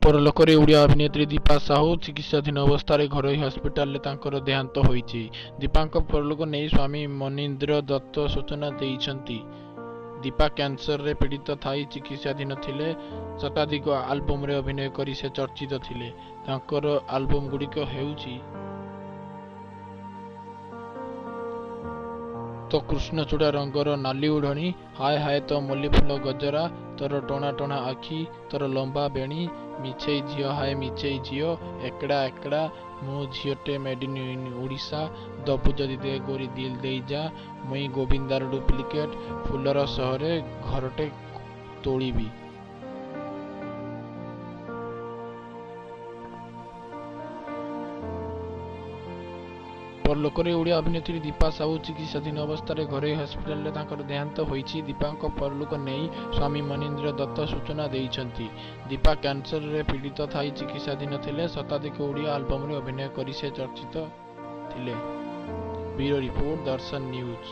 ପରଲୋକରେ ଓଡ଼ିଆ ଅଭିନେତ୍ରୀ ଦୀପା ସାହୁ। ଚିକିତ୍ସାଧୀନ ଅବସ୍ଥାରେ ଘରୋଇ ହସ୍ପିଟାଲରେ ତାଙ୍କର ଦେହାନ୍ତ ହୋଇଛି। ଦୀପାଙ୍କ ପରଲୋକ ନେଇ ସ୍ୱାମୀ ମନୀନ୍ଦ୍ର ଦତ୍ତ ସୂଚନା ଦେଇଛନ୍ତି। ଦୀପା କ୍ୟାନ୍ସରରେ ପୀଡ଼ିତ ଥାଇ ଚିକିତ୍ସାଧୀନ ଥିଲେ। ଶତାଧିକ ଆଲବମରେ ଅଭିନୟ କରି ସେ ଚର୍ଚ୍ଚିତ ଥିଲେ। ତାଙ୍କର ଆଲବମଗୁଡ଼ିକ ହେଉଛି ତୋ କୃଷ୍ଣଚୂଡ଼ା ରଙ୍ଗର ନାଲି ଓଢ଼ଣୀ, ହାୟ ହାୟ ତୋ ମଲ୍ଲୀଫୁଲ ଗଜରା, ତୋର ଟଣା ଟଣା ଆଖି, ତୋର ଲମ୍ବା ବେଣୀ, ମିଛେଇ ଝିଅ ହାୟ ମିଛେଇ ଝିଅ, ଏକଡ଼ା ଏକଡ଼ା, ମୁଁ ଝିଅଟେ ମେଡ୍ ଇନ୍ ଓଡ଼ିଶା, ଦବୁ ଯଦି ଦେ ଗୋରି ଦିଲ୍ ଦେଇଯା, ମୁଇଁ ଗୋବିନ୍ଦାର ଡୁପ୍ଲିକେଟ୍, ଫୁଲର ସହରେ ଘରଟେ ତୋଳିବି। ପରଲୋକରେ ଓଡ଼ିଆ ଅଭିନେତ୍ରୀ ଦୀପା ସାହୁ। ଚିକିତ୍ସାଧୀନ ଅବସ୍ଥାରେ ଘରୋଇ ହସ୍ପିଟାଲରେ ତାଙ୍କର ଦେହାନ୍ତ ହୋଇଛି। ଦୀପାଙ୍କ ପରଲୋକ ନେଇ ସ୍ୱାମୀ ମନୀନ୍ଦ୍ର ଦତ୍ତ ସୂଚନା ଦେଇଛନ୍ତି। ଦୀପା କ୍ୟାନ୍ସରରେ ପୀଡ଼ିତ ଥାଇ ଚିକିତ୍ସାଧୀନ ଥିଲେ। ଶତାଧିକ ଓଡ଼ିଆ ଆଲବମରେ ଅଭିନୟ କରି ସେ ଚର୍ଚ୍ଚିତ ଥିଲେ। Bureau report, Darshan news.